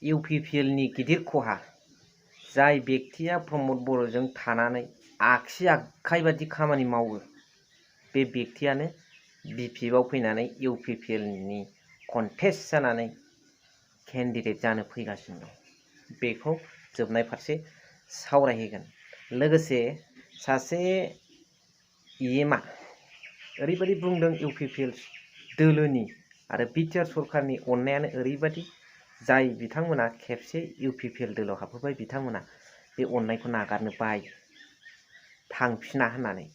UPPL नि गिदिर खहा जाय व्यक्तिया प्रमद बर'जों थानानै आगसि आखाइ बादि खामानि मावो बे व्यक्तियानो BPF फैनानै UPPL नि कन्टेस्ट जानानै केन्डिडेट जानो फैगासिनो दं। बेखौ जोबनाय फारसे सावरायहैगोन। लोगोसे सासे EMआ ओरैबायदि बुंदों UPPL दोलोनि आरो बिटिआर सरकारनि अननायानो ओरैबायदि जाय बिथांमोना खेबसे UPPL दोलोआव हाबफैबाय बिथांमोना बे अननायखौ नागारनो बायो थांफिना होननानै।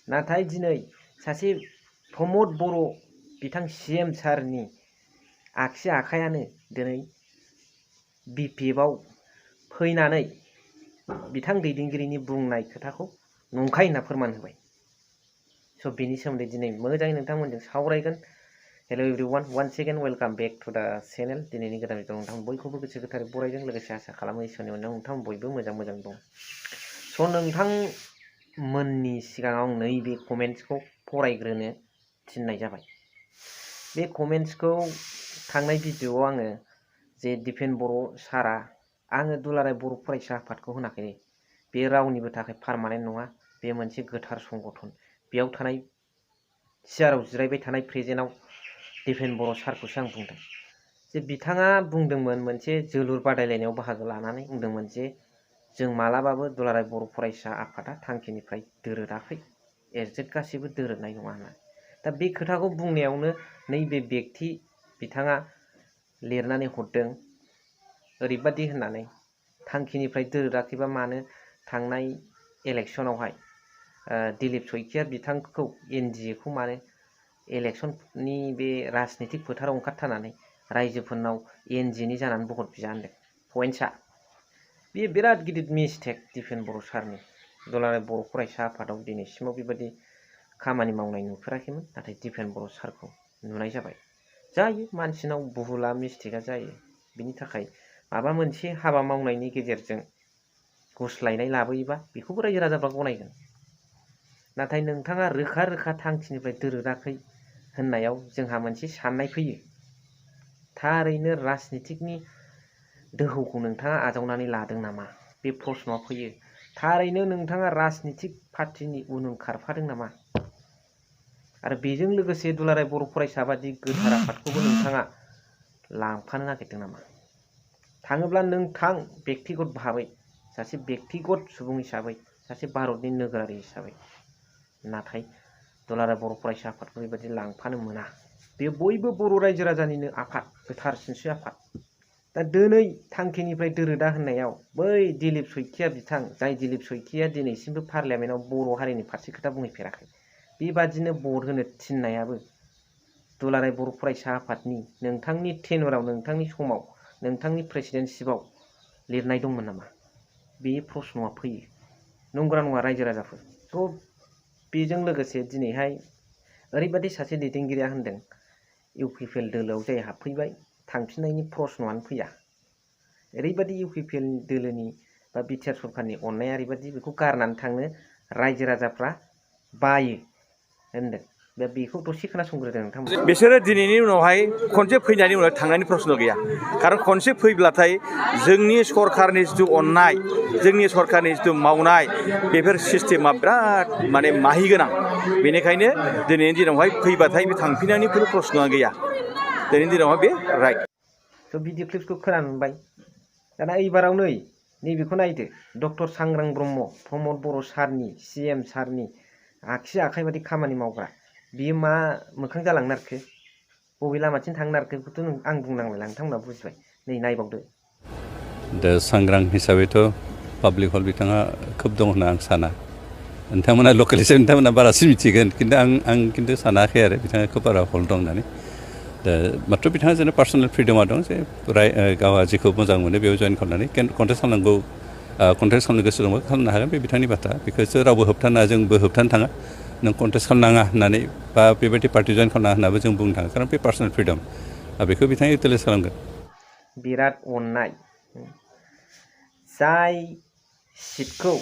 नाथाय दिनै सासे प्रमद बर' बिथां CM सारनि आगसि आखायानो दिनै BPF फैनानै बिथां दैदेनगिरिनि बुंनाय खोथाखौ नंखाय होनना फोरमान होबाय। स' बेनि सोमोन्दै दिनै मोजाङै नोंथांमोनजों सावरायगोन। Hello' everyone, once again welcome back to the channel. दिनैनि गोदान भिडिअ नोंथां बयखौबो गोसो गोथारै बरायदों। लोगोसे आसा खालामो इसोरनि अननायाव नोंथां बयबो मोजां दं। स' नोंथांमोननि सिगाङाव नैबे कमेन्ट्सखौ फरायग्रोनो थिननाय जाबाय। बे कमेन्ट्सखौ थांनाय भिडिअआव आङो जे दिपेन बर' सारा आङो दुलाराय बर' फरायसा आफादखौ होनाखै। बे रावनिबो थाखाय पारमानेन्ट नङा। बे मोनसे गोथार संगठन। बेयाव थानाय सियाराव जिरायबाय थानाय प्रेजेन्टआव दिपेन बर' सारखौसो आं बुंदों। जे बिथाङा बुंदोंमोन मोनसे जोलुर बादायलायनायाव बाहागो लानानै बुंदोंमोन जे जों मालाबाबो दुलाराय बर' फरायसा आफादा थांखिनिफ्राय दोरोदाखै। एजेट गासैबो दोरोदनाय नङा होनना। दा बे खोथाखौ बुंनायावनो नैबे व्यक्ति बिथाङा लिरनानै हरदों ओरैबादि होननानै थांखिनिफ्राय दोरोदाखैबा मानो थांनाय इलेक्सनावहाय दिलीप शइकिया बिथांखौ NDA खौ मानो इलेक्सननि बे राजनितिक फोथाराव ओंखारथारनानै रायजोफोरनाव NDA नि जानानै भट बिया होनदों। पइन्टसा बेयो बिराद गिदिर मिस्टेक दिपेन बर' सारनि। दुलाराय बर' फरायसा आफादाव दिनैसिमाव बेबायदि खामानि मावनाय नुफेराखैमोन। नाथाय दिपेन बर' सारखौ नुनाय जाबाय। जायो मानसिनाव भुला मिस्टेकआ जायो। बिनि थाखाय माबा मोनसे हाबा मावनायनि गेजेरजों गुस्लायनाय लाबोयोबा बेखौबो रायजो राजाफ्रा गनायगोन। नाथाय नोंथाङा रोखा रोखा थांखिनिफ्राय दोरोदाखै होननायाव जोंहा मोनसे साननाय फैयो। थारैनो राजनितिकनि दोहौखौ नोंथाङा आजावनानै लादों नामा? बे प्रश्नआ फैयो। थारैनो नोंथाङा राजनितिक पार्टिनि उन खारफादों नामा? आरो बेजों लोगोसे दुलाराय बर' फरायसा बादि गोथार आफादखौबो नोंथाङा लांफानो नागिरदों नामा? थाङोब्ला नों थां बेक्तिगत भाबै सासे बेक्तिगत सुबुं हिसाबै सासे भारतनि नोगोरारि हिसाबै। नाथाय दुलाराय बर' फरायसा आफादखौ बेबायदि लांफानो मोना। बे बयबो बर' रायजो राजानिनो आफाद, गोथारसिनसो आफाद। दा दिनै थांखिनिफ्राय दोरोदा होननायाव बै दिलीप शइकिया बिथां जाय दिलीप शइकिया दिनैसिमबो पार्लियामेन्टआव बर' हारिनि फारसे खोथा बुंहैफेराखै। बेबादिनो भट होनो थिननायाबो दुलाराय बर' फरायसा आफादनि नोंथांनि टेनुराव नोंथांनि समाव नोंथांनि प्रेसिडेन्टशिपआव लिरनाय दंमोन नामा? बे प्रश्नआ फैयो। नंगौना नङा रायजो राजाफोर? थ' बेजों लोगोसे दिनैहाय ओरैबायदि सासे दैदेनगिरिया होनदों UPPL दोलोआव जाय हाबफैबाय थांफिननायनि प्रश्नआनो फैया। ओरैबायदि UPPL दोलोनि बा बिटिआर सरकारनि अननाया ओरैबायदि बेखौ गारनानै थांनो रायजो राजाफ्रा बायो होनदों। दा बेखौ दसे खोनासंग्रोदों नोंथांमोन। बिसोरो दिनैनि उनावहाय खनसे फैनायनि उनाव थांनायनि प्रश्न गैया। खारन खनसे फैब्लाथाय जोंनि सरकारनि जिथु अननाय, जोंनि सरकारनि जिथु मावनाय बेफोर सिस्टेमा बिराद माने माहिगोनां। बेनिखायनो दिनैनि दिनावहाय फैबाथाय बे थांफिननायनि खुनु प्रश्नआ गैया। दिनैनि दिनावहाय बे राइट। थ' भिडिअ क्लिप्सखौ खोनानो मोनबाय। दाना एबाराव नैबेखौ नायदो डक्टर सांग्रां ब्रह्म प्रमद बर' सारनि CM सारनि आगसि आखाइ बादि खामानि मावग्रा बियो मा मोखां जालांनो नारखो? बबे लामाथिं थांनो नारखो? बेखौथ' आं बुंनांलायला नोंथांमोना बुजिबाय। नै नायबावदो। दा सांग्रां हिसाबैथ' पाब्लिक हल बिथाङा खोब दं होनना आं साना। नोंथांमोना लकेल हिसाबै नोंथांमोना बारासिन मिथिगोन। खिन्थु आं खिन्थु सानाखै आरो बिथाङा खोब बारा हल दं होननानै। दा मात्र बिथाङा जेन पार्सनेल फ्रिदमा दं जे गावहा जेखौ मोजां मोनो बेयाव जइन खालामनानै कन्टेस्ट खालामनांगौ, कन्टेस्ट खालामनो गोसो दंबा खालामनो हागोन। बे बिथांनि बाथ्रा। बेखौसो रावबो होबथानो जोंबो होबथानो थाङा। नों कन्टेस्ट खालामनाङा होननानै बा बेबायदि पार्टि जइन खालामनाङा होननाबो जों बुंनो थाङा। खारन बे पार्सनेल फ्रिदम। बेखौ बिथाङा इउटिलाइज खालामगोन। बिराद अननाय। जाय सिटखौ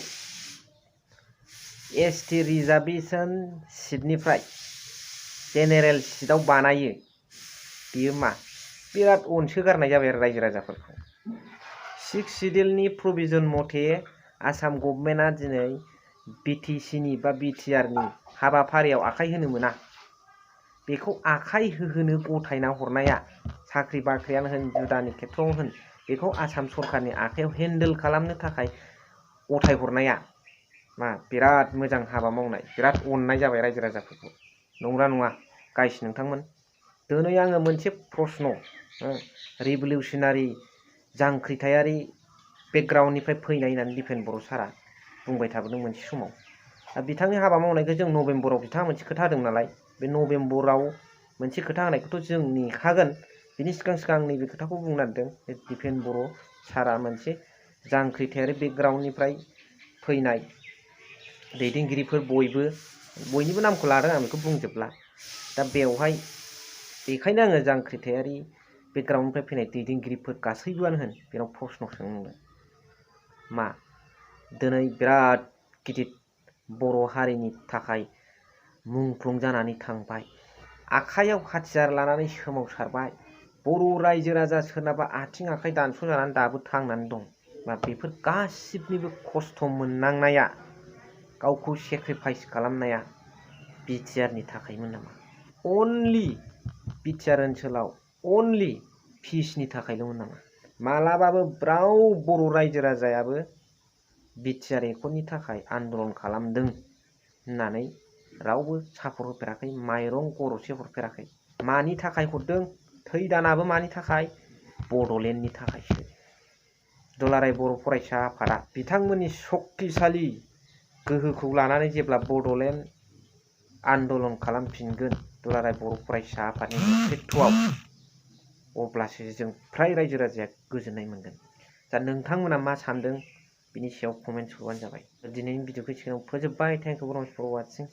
ST रिजार्भेसन सिटनिफ्राय जेनेरेल सिटआव बानायो बेयो मा? बिराद अनसोगारनाय जाबाय आरो रायजो राजाफोरखौ। 6 सिडिउलनि प्रभिजन मथे आसाम गभर्नमेन्टआ दिनै BTCनि बा BTRनि हाबाफारियाव आखाइ होनो मोना। बेखौ आखाइ होहोनो गथायना हरनाया साख्रि बाख्रियानो होन जुदानि खेथ्रआव होन बेखौ आसाम सरकारनि आखाइयाव हेन्डेल खालामनो थाखाय गथाय हरनाया मा बिराद मोजां हाबा मावनाय, बिराद अननाय जाबाय रायजो राजाफोरखौ। नंगौना नङा गाइस नोंथांमोन? दिनै आङो मोनसे प्रश्न रिभलिउसनारि जांख्रिथायारि बेकग्राउन्डनिफ्राय फैनाय होननानै दिपेन बर' सारा बुंबाय थाबोदों मोनसे समाव। दा बिथांनि हाबा मावनायखौ जों नभेम्बराव बिथाङा मोनसे खोथा होदों नालाय, बे नभेम्बराव मोनसे खोथा होनायखौथ' जों नेखागोन। बिनि सिगां सिगां आं नैबे खोथाखौ बुंनो नागिरदों, दिपेन बर' सारा मोनसे जांख्रिथायारि बेकग्राउन्डनिफ्राय फैनाय दैदेनगिरिफोर बयनिबो नामखौ लादों, आं बेखौ बुंजोबला। दा बेवहाय बेखायनो आङो जांख्रिथायारि बेकग्राउन्डनिफ्राय फैनाय दैदेनगिरिफोर गासैबोआनो होन बेनाव प्रश्न सोंनो मा दिनै बिराद गिदिर बर' हारिनि थाखाय मुंख्लं जानानै थांबाय, आखाइयाव हाथियार लानानै सोमावसारबाय, बर' रायजो राजा सोरनाबा आथिं आखाइ दानस' जानानै दाबो थांनानै दं। मा बेफोर गासिबनिबो खस्थ' मोननांनाया, गावखौ सेक्रिफाइस खालामनाया BTRनि थाखायमोन नामा? अनलि BTR ओनसोलाव अनलि पिसनि थाखायल'मोन नामा? मालाबाबो राव बर' रायजो राजायाबो BTR एकर्डनि थाखाय आन्दलन खालामदों होननानै रावबो सापर्ट होफेराखै, माइरं गरदसे हरफेराखै। मानि थाखाय हरदों? थै दानाबो मानि थाखाय? बड'लेण्डनि थाखायसो। दुलाराय बर' फरायसा आफादा बिथांमोननि सक्तिशालि गोहोखौ लानानै जेब्ला बड'लेण्ड आन्दलन खालामफिनगोन दुलाराय बर' फरायसा आफादनि नेतृत्वआव, अब्लासो जों फ्राय रायजो राजाया गोजोननाय मोनगोन। दा नोंथांमोना मा सानदों बिनि सायाव कमेन्ट हरबानो जाबाय। दिनैनि भिडिअखौ सिगाङाव फोजोबबाय। Thank you for वाचिं।